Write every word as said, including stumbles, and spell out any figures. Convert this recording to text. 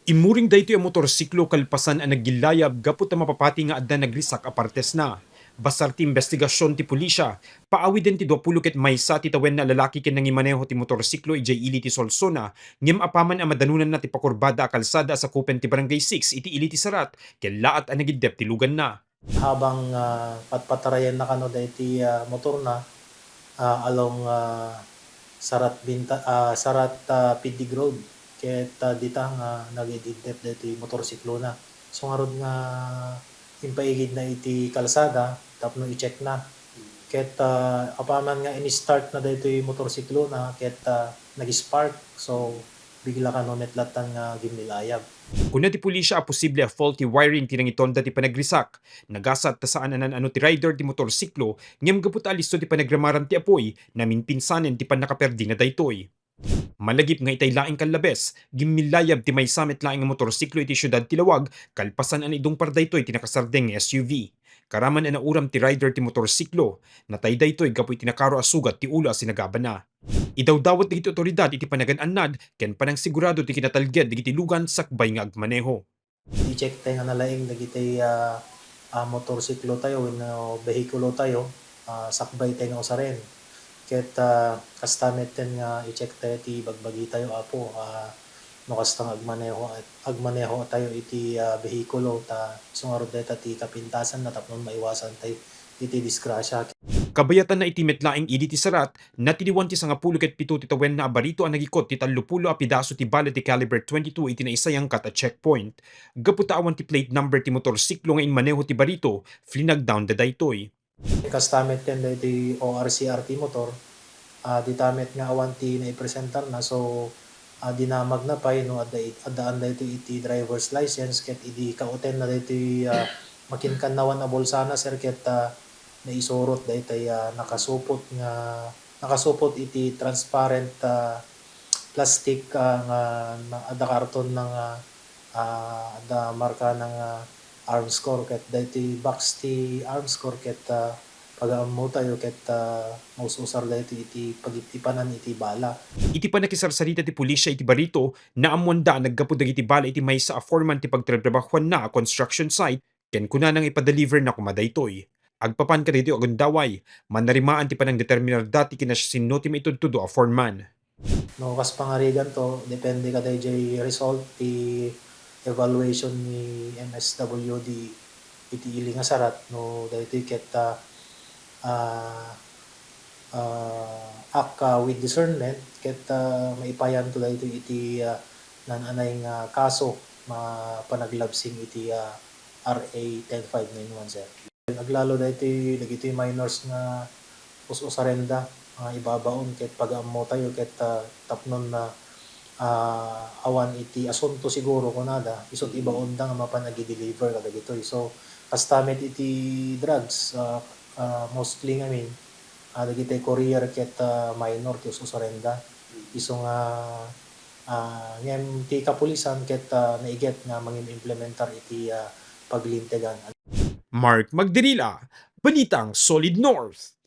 Immuring daytoy a motorsiklo kalpasan a naggillayab gapu ta mapapati nga adda nagrisak a partesna. Basar ti imbestigasion ti pulisya, paawiden ti duapulo ket maysa ti tawenna a lalaki ken nangimaneho ti motorsiklo idiay ili ti Solsona, ngem apaman a madanonanna ti pakurbada a kalsada a sakupen ti Barangay six iti ili ti Sarat, kellaat a nagiddep ti luganna. Habang, ah, patpatarayenna kano daytoy, ah, motorna, ah, along, ah, Sarat Binta-, ah, Sarat, ah, Pidig Road. Ket, ah, dita nga nagididdep daytoy motorsiklona. So, ngarud nga impaigidna iti kalsada tapno i-checkna. Ket, ah, apaman nga ini-startna daytoy motorsiklona ket, ah, nag-spark. So, bigla kano met lattan nga gimmilayab. Kuna ti pulisya a posible a faulty wiring ti nangitonda ti panagrisak. Nagasat ta saan a nan-ano ti rider ti motorsiklo, ngem gapu ta alisto ti panagramaran ti apuy, naminpinsanen ti pannakaperdina daytoy. Malagip nga itay laeng kallabes, gimmilayab ti maysa met laeng a motorsiklo iti siudad ti Laoag, kalpasan a naidungpar daytoy ti nakasardeng nga S U V. Karaman a nauram ti rider ti motorsiklo, natay daytoy gapu iti nakaro a sugat ti ulo a sinagabana. Idawdawat dagiti otoridad iti panagan-annad ken panangsigurado ti kinatalged dagiti lugan sakbay nga agmaneho. I-check tayo nga nalaing dagiti, ah, ah, motorsiklo tayo wenno behikulo tayo, ah, sakbay tayo nga usaren. Ket, ah, kasta metten nga i-check tayo ti bagbagi tayo, Apo, ah, no kasta nga agmaneho, agmaneho tayo iti, ah, behikulo ta isu ngarud dayta ti kapintasanna tapno maiwasan tayo iti disgrasya. Kabayatanna iti met laeng ili ti Sarat, natiliwan ti sangapulo ket pito ti tawenna a barito a nagikot ti tallopulo a pidaso ti bala ti caliber twenty-two iti naisayangkat a checkpoint. Gapu ta awan ti plate number ti motorsiklo nga immaneho ti barito, flinag down da daytoy. Kasta met ken daytoy O R C R ti motor, ah, dita met nga awan ti naipresentarna, so, ah, dinamagna pay no adda it-, addaan daytoy iti driver's license ket idi kaotenna daytoy, ah, makinkannawan a bulsana, sir, ket, ah, naisurot daytay, ah, nakasupot nga, nakasupot iti transparent, ah, plastic, ah, nga na-, adda karton nga, ah, adda markana nga Armscor ket daytoy box ti Armscor ket, ah, pagaammo tayo ket, ah, maus-usar daytoy iti pagit-ipanan iti bala. Iti pannakisarsarita ti pulisya iti barito, naammoanda a naggapu dagiti bala iti maysa a foreman ti pagtratrabahoanna a construction site ken kunana nga ipadeliverna koma daytoy. Agpapan kadaytoy a gundaway, mannarimaan ti panangdeterminarda ti kinasiasino ti maitudtudo a foreman. No kas pangarigan to, depende kadaydiay result ti evaluation ni M S W D iti ili nga Sarat, no daytoy ket, ah, ah, ah, ak, ah, with discernment ket, ah, maipayan to daytoy iti, ah, nan-anay nga kaso, ma-, panaglabsing iti, ah, R A ten five nine one, sir. Aglalo daytoy dagitoy minors nga us-usarenda, ah, ibabaon ket pagaammo tayo ket, ah, tapnon na, ah, awan iti asunto siguro kunada, isut' ibaonda nga mapan agi-deliver kadagitoy. So, kasta met iti drugs, ah, ah, mostly ngamin, ah, dagitoy courier ket, ah, minor ti us-usarenda. Isu nga, ah, ngem ti kapulisan ket, ah, naiget nga mangim-implementar iti, ah, paglintegan. Mark Magdirila, Balitang Solid North.